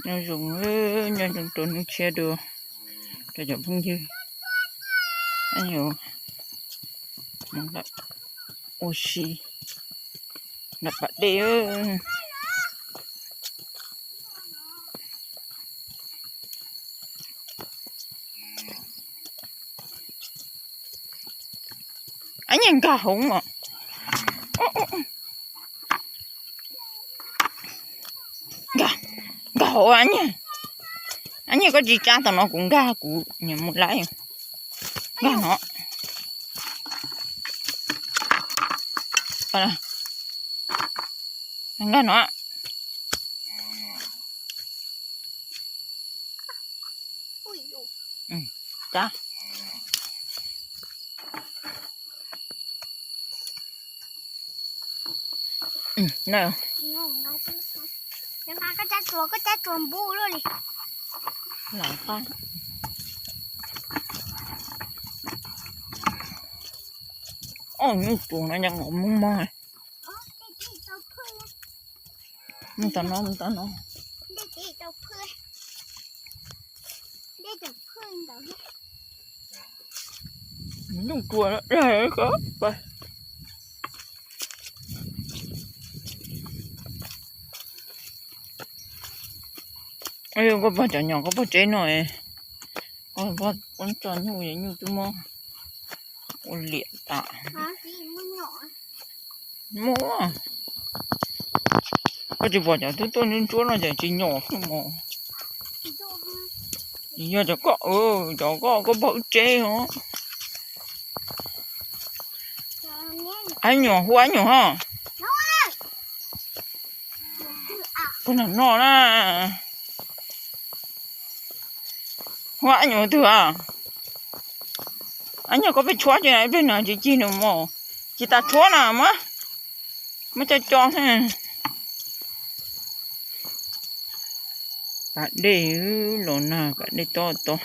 Nyob zoo, nyob zoo rau hnub tshiab dua rau cov phooj ywg. Ua si nram pas dej. Ab nyuag nkag hauv os. Nkag hauv ab nyuag. Ab nyuag koj tsis tsa tom no kuv nkag kuv niam mus laib. Nkag no. Nkag no. Ob nyuag tsuas no nyuag qhov muag mog. Mus tom no, mus tom no. Nyuag tsuas no. Koj pog cov nyom koj pog tseb no, koj pog tso nyuj, nyuj twb muab ua liam tas. Muaj, koj tsis pom cov twb tuaj ntsuab ntsuab no ces tsis nyom xwb mos. Yog cov koj, cov koj, koj pog wb tseb os. Ab nyuam, hu ab nyuam ho. Koj nov no na. Hu ab nyuam twg a? Ab nyuam koj pheej tshuab tsis, pheej nws tsis cig nws mos. Tsis tas tshuab na mas, muab co co xwb. Pas dej los nag, pas dej tob tob.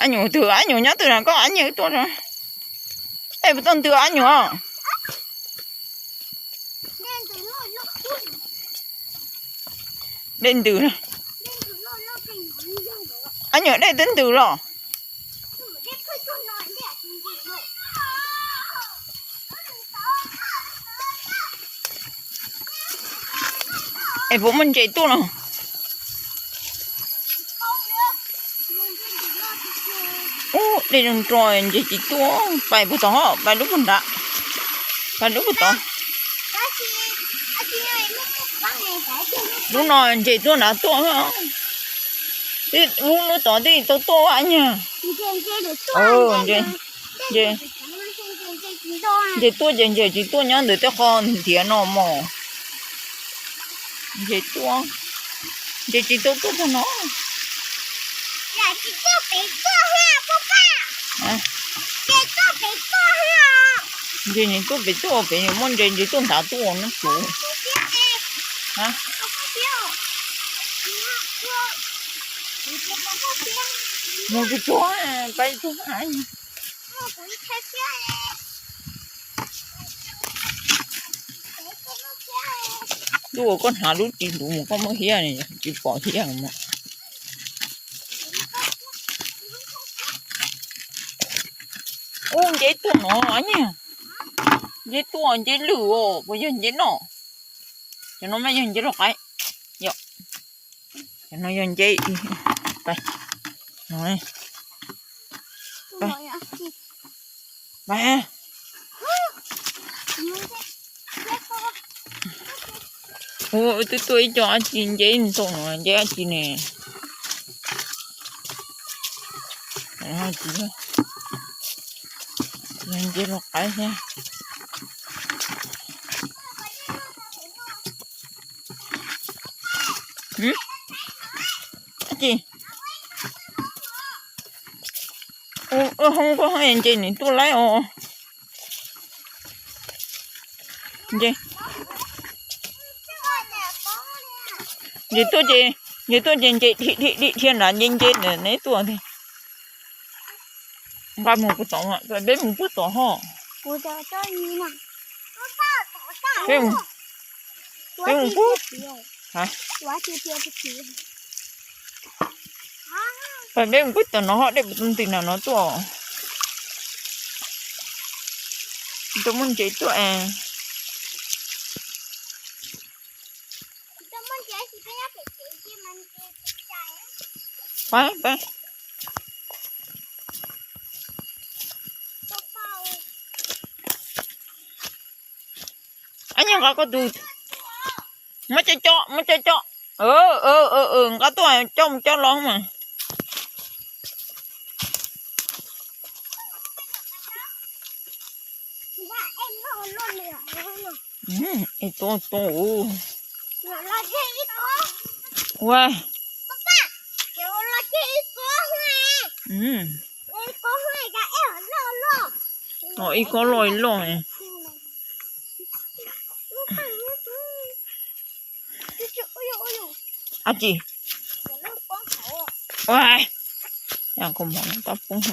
Ab nyuam twg, ab nyuam nyob twg na koj, ab nyuam tuaj. Dej puas tuaj ntws ab nyuam? Dej ntws. Ab nyuam dej twb ntws los. Es puas muaj ntses tuaj los? Ub, dej nrog ntses tsis tuaj, pais puag tod, pais lub puag nrad, pais lub puag tod. Lub no ntses tuaj nrad tuaj. Lub, lub tod twb tau tuaj ab nyuam. Ntses tuaj ces ntses tsis tuaj, nyob ntawm tej qho ntiav no mos. Ntses tuaj, ntses tsis tau tuaj txog no. Ntses tuaj pem tuaj, pem muaj ntses, ntses tuaj nrad tuaj no tsuv. Mus tsuag tsuag, pais tsuag. Tuaj koj hnav lub ris ntuv mus koj muab hiab, tsis pom hiab mos. Ub, ntses tuaj no nyuam. Ntses tuaj, ntses lwj os, puas yog ntses no? Cov no mas yog ntses loj qaib. Yog, cov no yog ntses. Pais, pais. Ub, twb tuaj ib co dab tsi ntses ntxaum no, ntses dab tsi ne? Ntses loj qaib thiab. Dab tsi? Ua hoob koj ho ntses nim tuaj laib os. Ntses, ntses tuaj ces, ntses tuaj ces ntses dhia dhia dhia nrad, ntses ntses neb tuaj tiag. Nqa mus puag tod, peb mus puag tod ho. Peb mus, peb mus puag. Ha? Pab dej mus pub tom no ho dej puas tau ntws na no tuaj. Tsis tau muaj ntses tuaj es. Pab, pab. Ab, nyob nqa koj tus. Muab coj coj, muab coj coj. Nqa tuaj coj mus coj los mas. Ua, ib kob loj ib loj. Ab tsi. Ua, tab poob.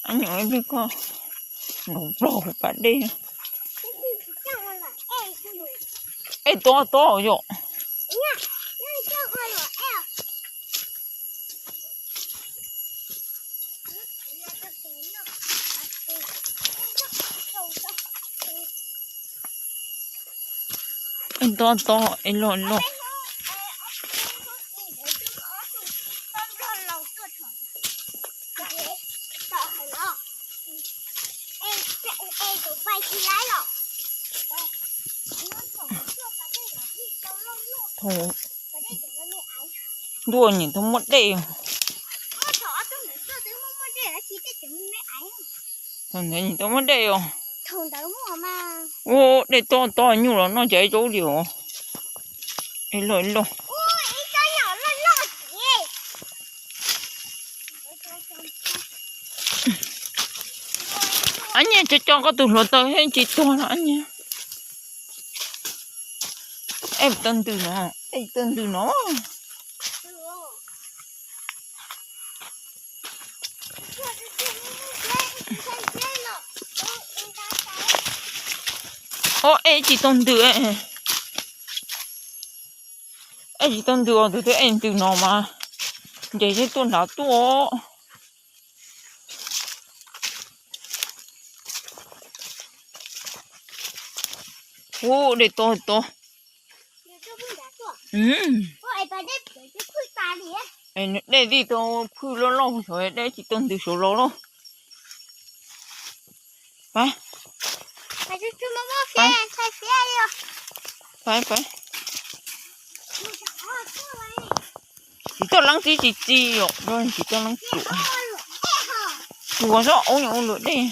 Ab, nyuam ib pliag koj nkaum plaug pas dej. Ej, tob tob yom. Ej, tob tob, ej, loj loj. Ntuj, nyiam tau muaj dej. Thaum ntawd nyiam tau muaj dej os. Ua dej tob tob nyuj los noj ces ib zaub li os. Ej, loj loj. Ab, nyiam coj coj koj tus hluav taws thiab tsis tuag no ab nyiam. Ej, tau ntws no, ej, tau ntws no. Ob, ej tsis tau ntws, ej tsis tau ntws os, tus twg ej ntws no mas nce yeej tuaj nrad tuaj. Ub, dej tob tob. Dej tij tau phwj loj loj xyov dej tsis tau ntws saud los loj. Pab, pab. Tsis toj leeb tib tsis txi yom, tsis toj leeb tsuam. Tsuas xwb, ub, ua luam dej.